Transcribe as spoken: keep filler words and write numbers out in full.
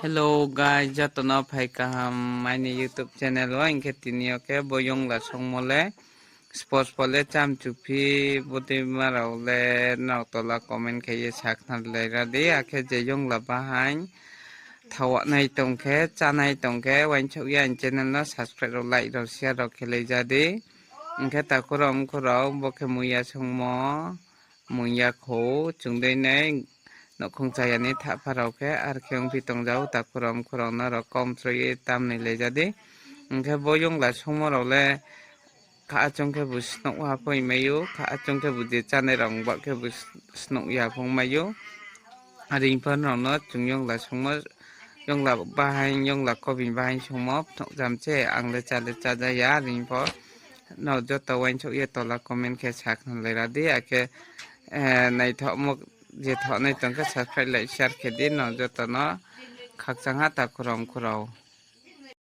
Hello guys, joto no phai kaham aini YouTube channel wo. Hing khe tini yo khe bo yongla songmo le spos pho le chámchuphi, bodei ma rao le nrao tola comment khe ye sakhnari lai ra di. Akhe je yongla bahaing thaoh nai tong khe, chánai tong khe, uaingsouh ye aini channel no subscribe rao, like rao, share rao khe lai ja di. Hing khe takhu rao mkhu rao, bo khe muiya songmo, muiya khou, chung dei nai nouhkhong chaya ni thahpha rao khe, ar khe ongphi tong ja ou, takhu rao mkhu rao no rao kom chro ye tamnoi lai ja di. Hing khe bo yongla songmo rao le kha achung khebu snouh ha phung mai ou, kha achung khebu je chánai rao ba khebu snouh ya phung mai ou. Are pho nrao no chung yongla songmo, yongla bahaing, yongla kobin bahaing songmo phnuh jam se, ang le chá le chá ja ya, are pho. Nrao joto uaingsouh ye tola comment khe sakhnari lai ra di, akhe naithaohmo je thaoh nai tong khe subscribe, like, share khe di, nrao joto no khakchang ha takhu rao mkhu rao.